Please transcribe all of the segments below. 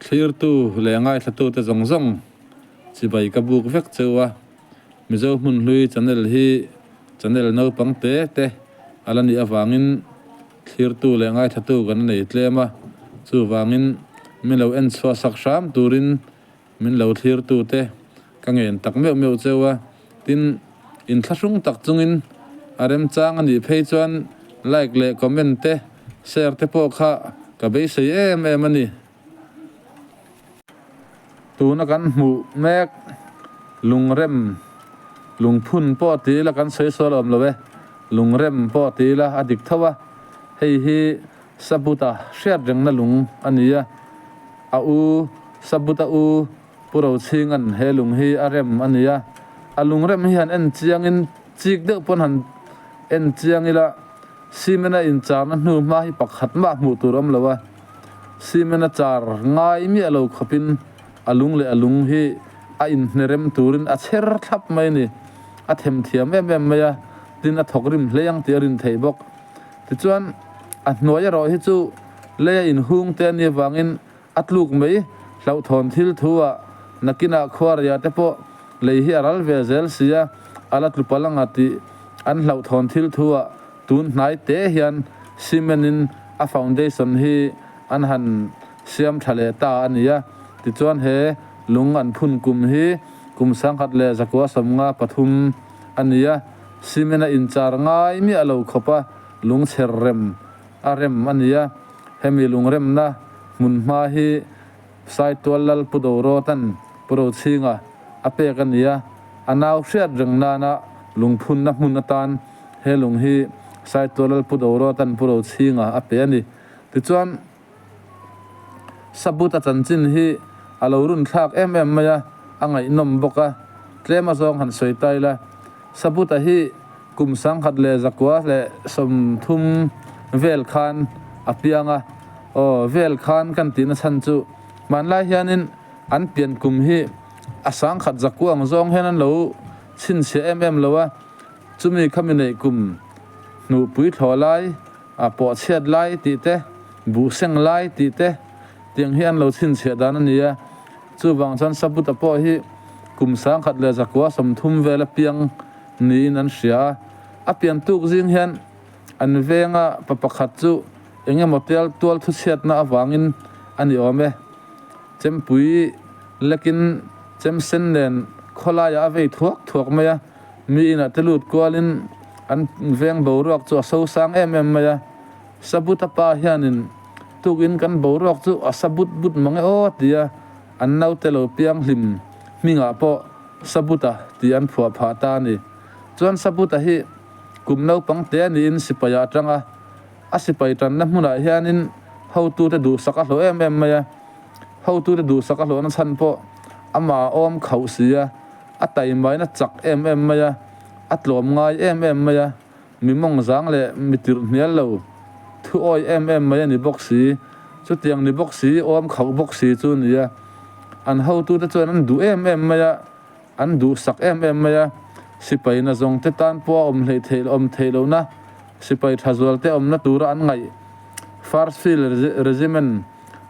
Thlirtu leh ngaithlatute zawng zawng chibai ka buk vek cheu a, Mizo hmun hlui channel hi channel naupang te te a la nih avangin thlirtu leh ngaithlatu kan nei tlem a, chuvangin min lo en chhuah sak hram turin min lo thlirtu te ka ngen tak meuh meuh cheu a, tin inthlahrung tak chungin a remchang a nih phei chuan like leh comment te share te pawh kha ka beisei em em a ni. Tuna kan hmuh mek lungrem lungphun pawh ti ila kan sawi sawi awm lo e, lungrem pawh ti ila a dik tho a, hei hi Sabuta hriat rengna lung a ni a, a u Sabuta u Pu Rochhinga'n he lung hi a rem a ni a, a lungrem hi han en chiangin chik deuh pawn han en chiang ila cement a incharna hnu hma hi pakhat mah hmuh tur awm lo a. Cement a char ngai miah lo khawpin a lung leh a lung hi a inhnerem turin a chher thlap mai a ni. A themthiam em em mai a, tin a thawk rim hle ang tih a rin theih bawk. Tichuan, a hnuai erawh hi chu lei a inhung te a nih avangin a tluk mai hlauhthawn thil thu ah nakinah khuaria te pawh lei hi a ral ve zel si a, a la tlu palh anga tih an hlauhthawn thil thu ah Tun hnai te hian cement in a foundation hi an han siam tha leh ta a ni a, tichuan he lung an phun kum hi kum 1993 a ni a, cement a inchar ngai miah lo khawp a lung chher rem a rem a ni a, hemi lung remna hmun hma hi Saitual Lal Pu Dorawtan Pu Rochhinga a pek a ni a, a nau hriat reng nana lungphunna hmun atan He lung hi Saitual Lal Pu Dorawtan Pu Rochhinga a pe a ni. Tichuan, Sabuta chanchin hi a lo run thlak em em mai a, a ngaihnawm bawk a, tlem azawng han sawi ta ila. Sabuta hi kum 1930 vel khan a piang a, aw vel khan kan tihna chhan chu hmanlai hianin an pian kum hi a 1900 ang zawng hian an lo chhinchhiah em em lo a. Chumi khami neih kum hnuhpui thlawh lai, a pawh chhiat lai tih te, buh seng lai tih te tiang hi an lo chhinchhiah dan a ni a. Chuvang chuan Sabuta pawh hi kum 1930 vela piang niin an hria a. A pian tuk zing hian an venga pa pakhat chu eng emaw tial tual thuchhiatna avangin a ni awm e. Chempui lekin chemsen nen khawlaiah a vei thuak thuak mai a. Mi inah te lut kualin an veng boruak chu a so sang em em mai a, Sabuta pa hianin tukin kan boruak chu a sa but but mang e aw ti a, an naute lo piang hlim hmingah pawh Sabuta tih an phuah phah ta a ni. Chuan Sabuta hi kum naupang te niin sipai ah a tang a, a sipai tanna hmunah hianin hotute duhsak a hlawh em em mai a, hotute duhsak a hlawhna chhan pawh amah a awm khauh si a, A taimain a chak em em mai a, a tlawm ngai em em mai a, mi mawng zang leh mi tirh hnial lo, thu awi em em mai a ni bawk si. Chutiang ni bawk si, awm khauh bawk si chu a ni a. An hotute chuan an duh em em mai a, an duhsak em em mai a. Sipai nazawng te tan pawh a awm hleih theih awm theih lohna, sipai tha zual te awmna tura an ngaih First Field Regiment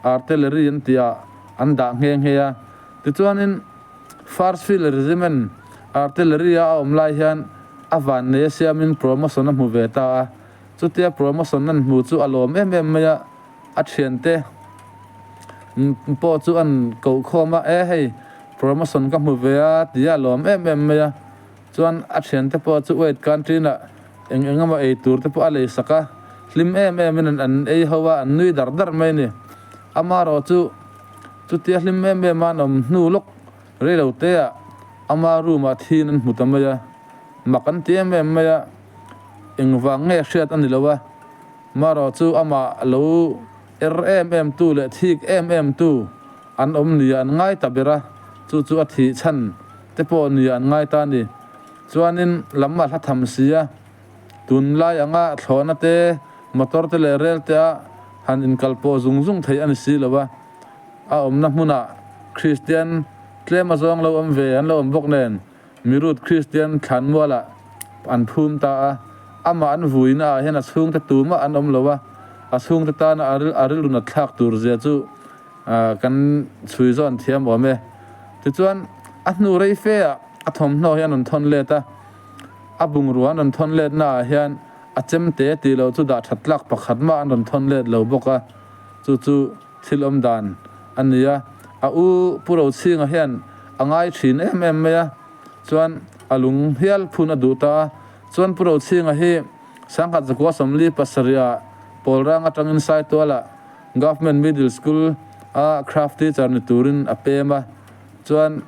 Artillery an tih ah an dah nghe nghe a. Tichuanin. First Field Regiment Artillery-a a awm lai hian a vannei a siamin promotion a hmu ve ta a. Chutia promotion an hmu chu a lawm em em mai a, a thiante pawh chu an koh khawm a, E hei, promotion ka hmu ve a ti a, a lawm em em mai a. Chuan a thiante pawh chu wait canteen-ah eng eng emaw ei tur te pawh a lei sak a, hlim em emin an ei ho a, an nui dar dar mai a ni. Amaherawh chu. Chutia hlim em em a an awm hnu lawk rei lo te ah ama room ah thiin an hmu ta mai a, mak an ti em em mai a, engvang nge hriat a ni lo a, marawh chu amah lo er em em tu leh thik em em tu an awm nia an ngai ta ber a, chu chu a thih chhan te pawh nia an ngai ta a ni. Chuanin lam a hla tham si a, tunlai anga thlawhna te, motor te leh rel te a han inkalpawh zung zung theih a ni si lo a, a awmna hmunah Kristian tlem azawng lo awm ve an lo awm bawk nen Mirut Kristian thlanmualah an phum ta a, amah an vuina ah hian a chhungte tumah an awm lo a, a chhungte tana a rilru nat thlak tur zia chu Kan chhui zawn thiam awm e. Tichuan, a hnu rei fe ah a thawmhnaw hi an rawn thawn let a, a bungrua an rawn thawn let naah hian a chemte tih loh chu dah that tlak pakhat mah an rawn thawn let lo bawk a, chu chu thil awm dan a ni a. A u Pu Rochhinga hian a ngai thin em em mai a, chuan a lung hial phun a duh ta a, chuan Pu Rochhinga hi Sangkhat zakua 47 ah Pawlrang atangin Saitualah Government Middle School a craft teacher ni turin a pem a, chuan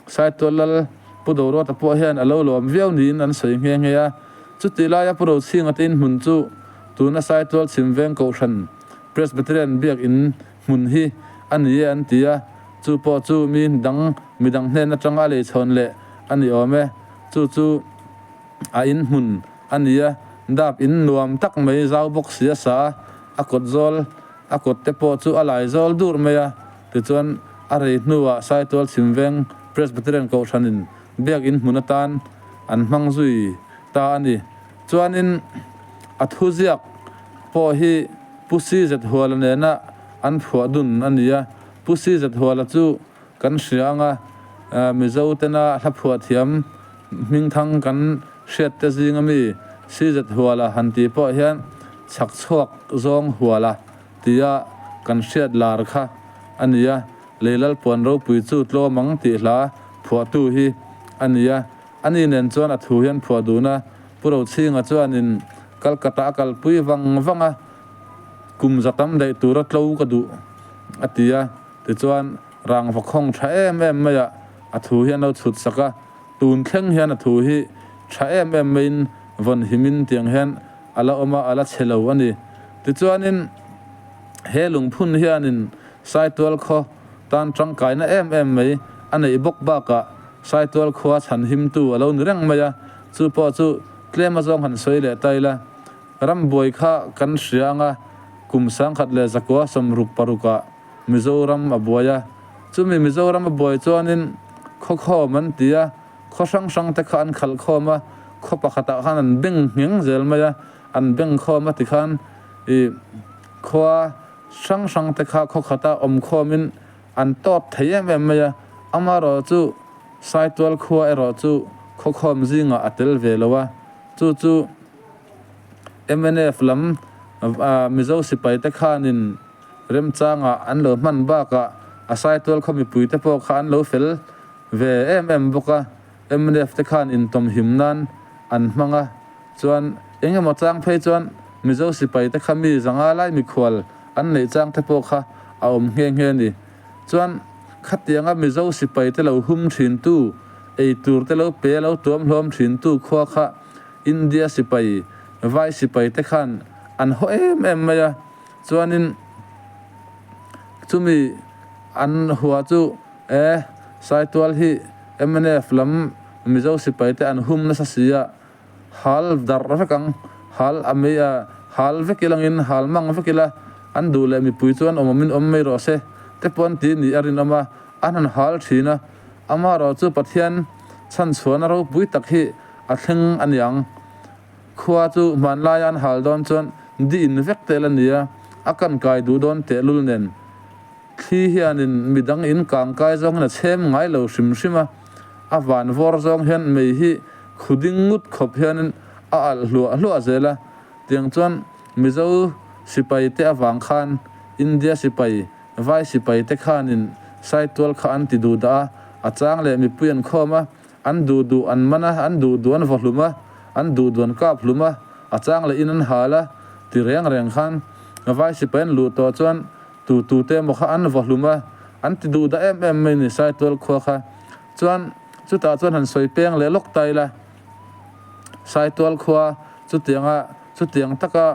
Saitual Lal Pu Doruata pawh hian a lo lawm viau niin an sawi nghe nghe a. Chutih laia Pu Rochhinga te inhmun chu tuna Saitual Chhimveng Kohhran Presbyterian Biak In hmun hi a ni e an ti a, chu pawh chu mi dang midang hnen atanga a leichhawn leh a ni awm e. Chu chu a inhmun a ni a, dap in nuam tak mai zau bawk si a sa a, a kawt zawl a kawt te pawh chu a lai zawl dur mai a, tichuan a rei hnuah Saitual Chhimveng Presbyterian Kohhranin biak in hmun atan an hmang zui ta a ni. Chuanin a thuziak pawh hi Pu Si Zethuala nena an phuah dun a ni a, Pu Si Zethuala chu Kan hria anga Mizo tena hla phuah thiam hmingthang kan hriat te zinga mi CZ Huala han tih pawh hian chhak chhuak zawng Huala tia kan hriat lar kha a ni a, Leilal puan ropui chu tlawm ang tih hla phuahtu hi a ni a, ani nen chuan a thu hian phuah dun a, Pu Rochhinga chuanin Calcutta a kalpui vang vang a, kum za tam daih tura tlo ka duh a ti a. Tichuan, rangva khawng tha em em maiah a thu hi an lo chhut sak a, tun thleng hian a thu hi tha em em maiin vawn himin tiang hian a la awm a, a la chhe lo a ni. Tichuanin, he lungphun hianin Saitual khaw tan tangkaina em em mai a neih bawk bakah Saitual khua chhan himtu a lo ni reng mai a, chu pawh chu tlem azawng han sawi leh ta ila. Rambuai kha kan hria anga kum 1966ah Mizoram a buai a, chumi Mizoram a buai chuanin khaw khawm an ti a, khaw hrang hrang te kha an khalh khawm a, khaw pakhatah khan an beng ngheng zel mai a, an beng khawm a tikhan ih khua hrang hrang te kha khaw khata awm khawmin an tawt thei em em mai a, amaherawh chu Saitual khua erawh chu khaw khawm zingah a tel ve lo a, chu chu mnf lam Mizo sipai te khanin Remchangah an lo hman bakah a Saitual khaw mipuite pawh kha an lo fel ve em em bawk a, mnf te khan intawm him nan an hmang a, chuan eng emaw chang phei chuan Mizo sipai te kha mi zanga lai mikhual an neih chang te pawh kha a awm nghe nghe a ni. Chuan khatianga Mizo sipai te lo hum thin tu, ei tur te lo pe lo tuam hlawm thin tu khua kha India sipai, vai sipai te khan an haw em em mai a. Chuanin chumi an hua chu e Saitual hi mnf lam Mizo sipai te an hum nasa si a, hal darh vek ang, hal a mei a, hal vek ilangin hal mang vek ila an duh leh mipui chuan awm awmin awm mai rawh se te pawh an ti nih a rinawm a, an han hal thin a, amaherawh chu Pathian chhanchhuahna ropui tak hi a thleng a niang. Khua chu hmanlaia an hal dawn chuan di in vek tel a ni a, a kan kai duh dawn tehlul nen. Thli hianin midang in kang kai zawng hian a chhem ngai lo hrim hrim a, a van vawr zawng hian mei hi khu ding ngut khawp hianin a alh hluah hluah zel a. Tiang chuan Mizo sipai te avang khan India sipai, vai sipai te khanin Saitual kha an ti duh dah a, a chang leh mipui an khawm a, An duh duh an man a, an duh duh an va hlum a, an duh duh an kap hlum a, a chang leh in an hal a, ti reng reng khan vai sipai an luh tawh chuan tu tu te emaw kha an va hlum a, an ti duh dah em em mai ni Saitual khua kha. Chuan chutah chuan han sawi peng leh lawk ta ila, Saitual khua chutianga chutiang taka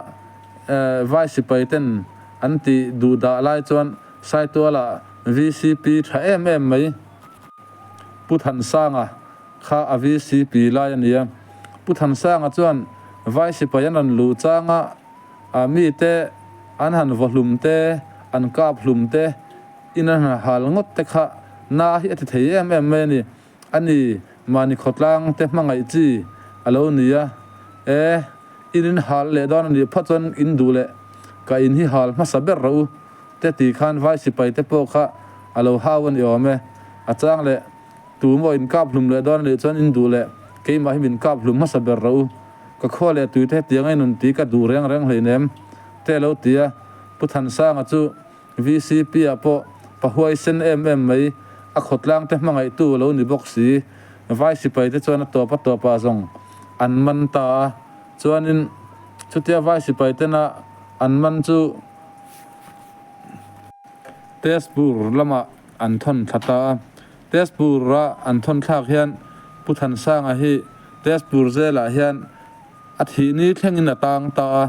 vai sipai ten an ti duh dah lai chuan Saitualah VCP tha em em mai. Pu Thansanga kha a VCP lai a ni a. Pu Thansanga chuan vai sipai an rawn luh changa a mite an han vaw hlum te, an kap hlum te, in an han hal ngawt te kha na hi a ti thei em em mai a ni. A ni, mahni khawtlang te hmangaih chi a lo ni a. E, in in hal leh dawn a nih phawt chuan in duh leh ka in hi hal hmasa ber rawh u. Te ti khan vai sipai te pawh kha a lo hau a ni awm e. A chang leh tu maw in kap hlum leh dawn a nih chuan in duh leh keimah hi min kap hlum hmasa ber rawh u. Ka khua leh tui te hetiang a inun ti ka duh reng reng hleinem te a lo ti a. Pu Thansanga chu VCP ah pawh pa huaisen em em mai a khawtlang te hmangaihtu a lo ni bawk si. Vai sipai te chuan a tawp a tawp ah zawng an man ta a. Chuanin chutia vai sipai tena an man chu Tezpur lamah an thawn thla ta a. Tezpur-a an thawn thlak hian Pu Thansanga hi Tezpur zelah hian a thih ni thlengin a tang ta a,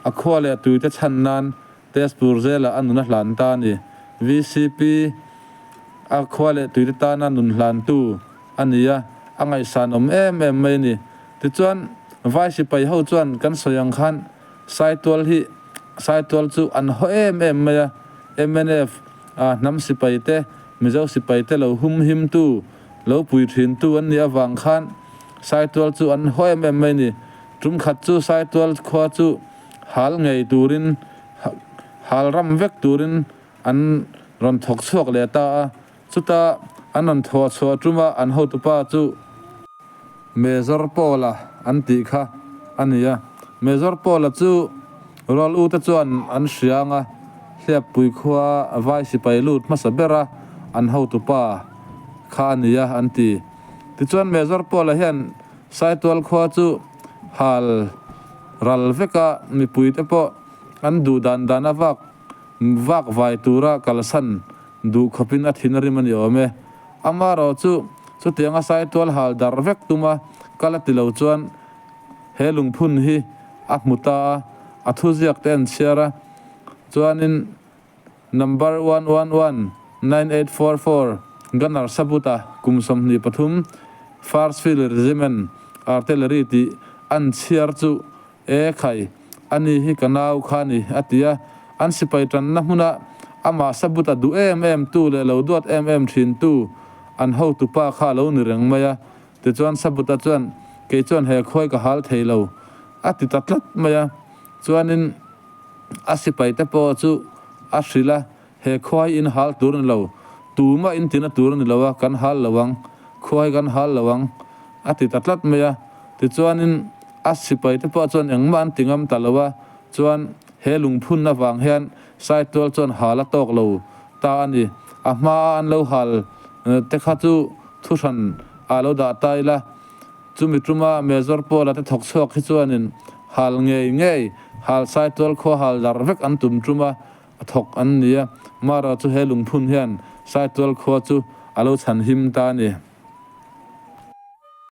a khua leh tuite chhan nan Tezpur zelah a nun a hlan ta a ni. VCP a khua leh tuite tana nun hlantu a ni a, a ngaihsanawm em em mai a ni. Tichuan, Vai sipai ho chuan kan sawi ang khan Saitual hi Saitual chu an haw em em mai a, mnf a hnam sipai te, Mizo sipai te lo hum him tu, lo pui thin tu an nih avang khan Saitual chu an haw em em mai a ni. Tum khat chu Saitual khua chu hal ngei turin, hal ram vek turin an rawn thawk chhuak leh ta a, chuta an rawn thawh chhuah tuma an hotupa chu, Major Paul-a an tih kha a ni a. Major Paul-a chu rual ute chuan an hria ang a, Hliappui khua vai sipai lut hmasa bera an hotupa kha a ni a an ti. Tichuan Major Paul-a hian Saitual khua chu hal ral veka mipuite pawh an duh dan dan a vak vak vai tura kalsan duh khawpin a thin a rim a ni awm e. Amarawh chu chutianga Saitual hal dar vek tuma kal a ti lo chuan he lungphun hi a hmu ta a, a thuziak te an chhiar a, chuanin number 1119844 Gunner Sabuta kum 23 First Field Regiment Artillery tih an chhiar chu E khai, ani hi ka nau kha a ni, a ti a. An sipai tanna hmuna amah sabut a duh em em tu leh lo duat em em thin tu an hotu pa kha a lo ni reng mai a. Tichuan Sabuta chuan, Kei chuan he khuai ka hal thei lo, a ti ta tlat mai a. Chuanin a sipai te pawh chu a hrilh a, He khua hi in hal tur a ni lo, tumah in tina tur a ni lo a, kan hal lo ang, khua hi kan hal lo ang, a ti ta tlat mai a. Tichuanin a sipai te pawh chuan engmah an ti ngam ta lo a, chuan he lungphun avang hian Saitual chuan hal a tawk lo ta a ni. A hmaa an lo hal te kha chu thuhran ah lo dah ta ila, Chumi tuma Major Paul-a te thawk chhuak hi chuanin hal ngei ngei, hal Saitual khua hal dar vek an tum tum a, a thawk an ni a, Mara chu he lungphun hian Saitual khua chu a lo chhan him ta a ni.